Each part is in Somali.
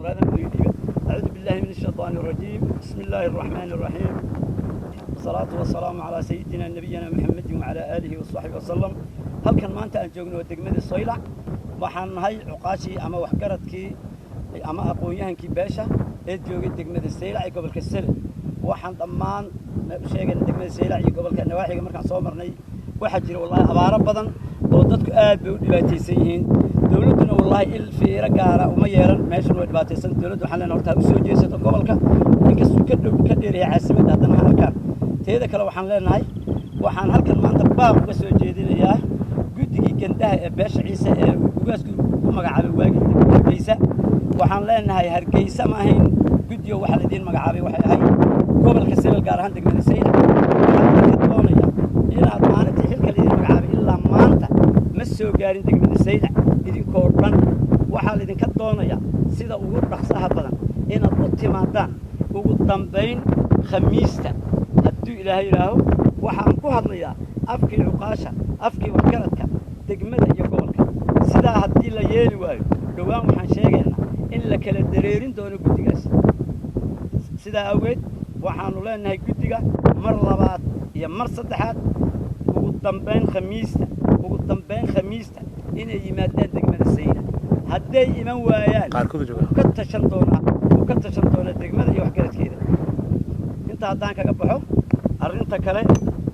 Raadaan. أعوذ بالله من الشيطان الرجيم. بسم الله الرحمن الرحيم. والصلاة والسلام على سيدنا نبينا محمد وعلى آله وصحبه وسلم. Halkan maanta aan joogno waa degmada Saylac. Waxaan nahay cuqaashii ama waxgaradkii ama aqoon-yahankii beesha ee joogay degmada Saylac ee gobolka Sele. Waxaan dhammaan u sheegayna degmada Saylac iyo gobolka nawaaxiga markaan soo marnay, waxaa jira wallaahi abaaro badan oo dadku aad bay u dhibaataysan yihiin. Dowladduna wallaahi il fiiro gaara uma yeelan. Meeshan way dhibaataysan. Dowladdu waxaan leenahay horta ha u soo jeesato gobolka, inkastuu ka dhow ka dheeryahay caasimadda, haddana ha arkaan. Teeda kale, waxaan leenahay, waxaan halkan maanta baaq uga soo jeedinayaa guddigii gandaha ee beesha Ciise ee ugaasku ku magacaabay waagii Hargeysa. Waxaan leenahay, Hargeysa ma ahayn guddigo waxaa laidiin magacaabay, waxay ahayd gobolka Selel, gaar ahaan degmada Saylac. Waxaan idinka doonaya inaad maalintii xilka laidiin magacaabay ilaa maanta ma soo gaarin degmada Saylac idinkoo dhan. Waxaa laydinka doonaya sida ugu dhaqsaha badan inaad u timaadaan, ugu dambayn Khamiista, hadduu Ilaahay yidhaaho. Waxaan ku hadlayaa afkii cuqaasha, afkii waxgaradka degmada iyo gobolka. Sidaa haddii la yeeli waayo, dhowaan waxaan sheegaynaa in la kala dareerin doono guddigaas. Sidaa awgeed waxaannu leenahay guddiga mar labaad iyo mar saddexaad, ugu dambayn Khamiista, ugu dambayn Khamiista inay yimaadaan degmada Saylac. Hadday iman waayaan, ka tashan doonaa, uu ka tashan doonaa degmada iyo waxgaradkeeda. Inta haddaan kaga baxo arrinta kale,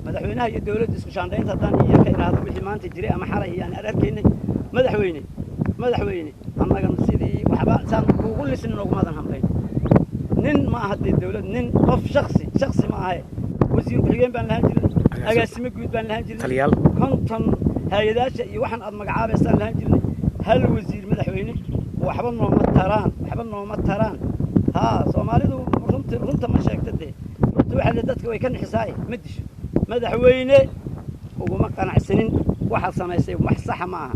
madaxweynaha iyo dowladda isku shaandhaynta haddaan in yar ka idhaahdo, wixii maanta jiray ama xalay iyo aan arkaynay, madaxweyne, madaxweyne, annagan sidii waxba saan kuugu lisnin noogumaadan hambayn. Nin ma aha dee dowlad, nin qof shaksi shaksi ma ahe. Wasiir ku-xigeen baan lahaan jirnay, agaasimo guud baan lahaan jirnay, 50 hay-adaasha iyo waxaan aad magacaabaysaan lahaan jirnay. Hal wasiir, madaxweyne, waxba nooma taraan, waxba nooma taraan. Haa, Soomaalidu runta runta ma sheegta dee. Runta waxaa le dadka way ka nixisaaye, ma disho. Madaxweyne, uguma qanacsanin waxaad samaysay, wax saxa ma aha.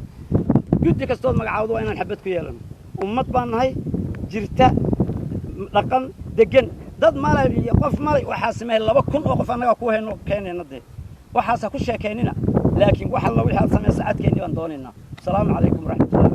Guddi kastood magacaawdo waa inaan xabad ku yeelano. Ummad baan nahay jirta, dhaqan degan, dad malay iyo qof malay waxaa sameeyay 2000 oo qof annagaa ku hayno keenayna dee. Waxaasa ku sheekaynina, laakiin wax alla wixii aad samaysa cadkeennii baan doonaynaa. Asalaamu calaykum waraxmatullahi.